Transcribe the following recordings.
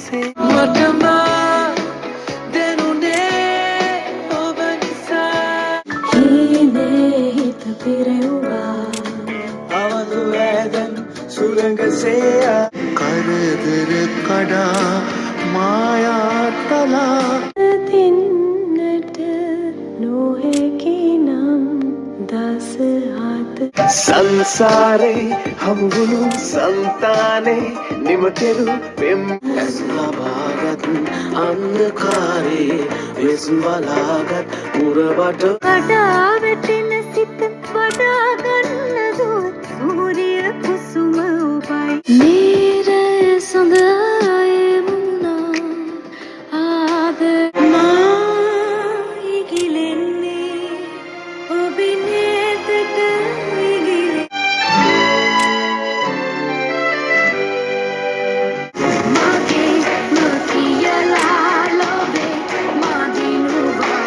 කෙසේ මට මා දැනුනේ ඔබ නිසා. හීනේ හිත පිරෙව්වා. අවදු ඈදන් සුළඟ සේයා. කරදර කඩා මායා තලා. දින්නට නොහැකි නම් දස හත. සංසාරේ හමුවුණු සන්තානේ නිම කෙරු පෙම්. ඇස් ලබාගත් අන්ධකාරේ වෙස් බලාගත් මුරබට. කඩා වැටෙන සිත වඩා ගන්න දුව සූරිය කුසුම ඔබයි. නීර සඳ මුණා ආද මා ඉගිලෙන්නේ ඔබිනේතට ඉගිලෙ. මගේ නොකියලා ලොවේ මදිනුවා.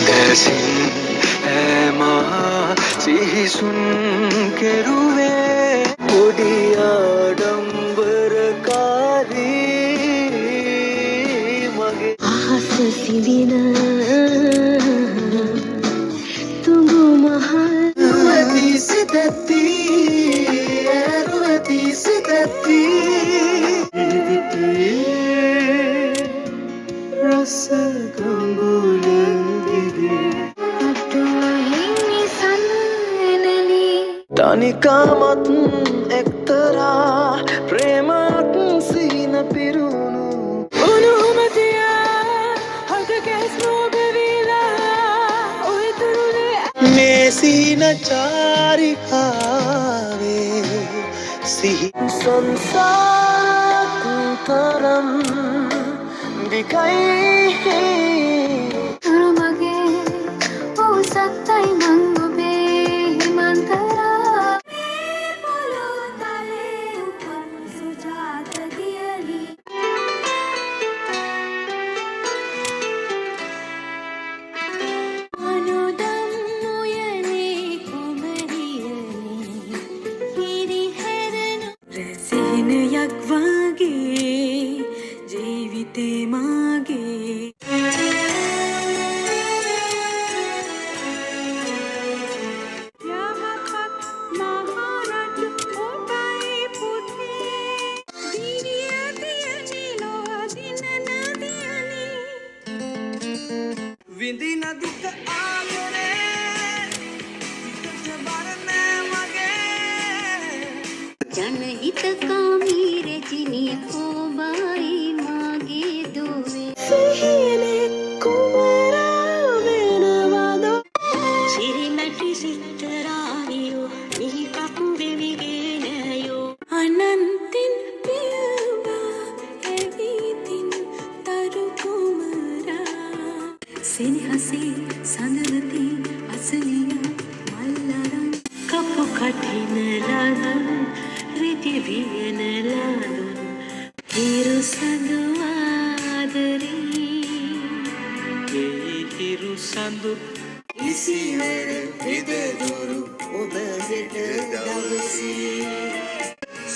දැසින් ඈමා සිහිසුන් කෙරුවේ පොඩි ආඩම්බරකාරී මගේ. අහස සිඳින තුඟු මහල්. ඇති සිතැත්ති ඇරු ඇති සිතැත්ති ජීවිතයේ රස ගඟුල දිගේ. අටුවහිමි සන්නනලි. තනිකමත් එක්තරා ප්‍රේමක් සිහින පිරුණු. උණුහුම තියා හද ගැස්ම ඔබ විලා ඔය තුරුලේ. මේ සිහින චාරිකාවේ සිහි සංසාරක් තරම් දිගයි. තුරු මගේ වූ සත්තයි මං ඔබේ හිමන්තරා. මේ පොළොව තලේ උපන් සුජාත දියලි. අනුදම් මුයනේ කුමරියනේ හිරිහැරන රැසිහිනයක් වගේ ජීවිතේ මාගේ. යහපත් මහරජු ඔබයි පුතේ. දිරිය දියණි ලොව දිනන දියණි. විඳින දුක ආදරේ හිතට බර නෑ මගේ. ජනහිතකාමී රැජිනිය ඔබයි මාගේ දුවේ. සිහිනේ කුමරා වෙනවද. සිරිමැටි සිත්තරාවියෝ මිහිකක් වෙමිගේ නෑයෝ. අනන්තින් පියඹා ඇවිදින් තරු කුමරා. සෙනෙහසේ සඳවති අසලිය මල්ලරන්. කපු කඨින ලදුන් රිදි වියන ලදුන් හිරු සඳු ආදරේ. වෙයි හිරු සඳු. ඉසිවර පිදදුරු ඔබ හෙට දවසේ.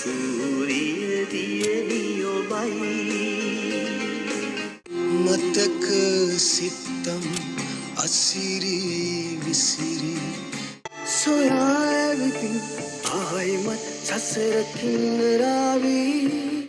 සූරිය දියණි ඔබයි. මතක සිත්තම් අසිරි විසිරි සොයා ඇවිතින් ආයිමත් සසරකින් රාවී.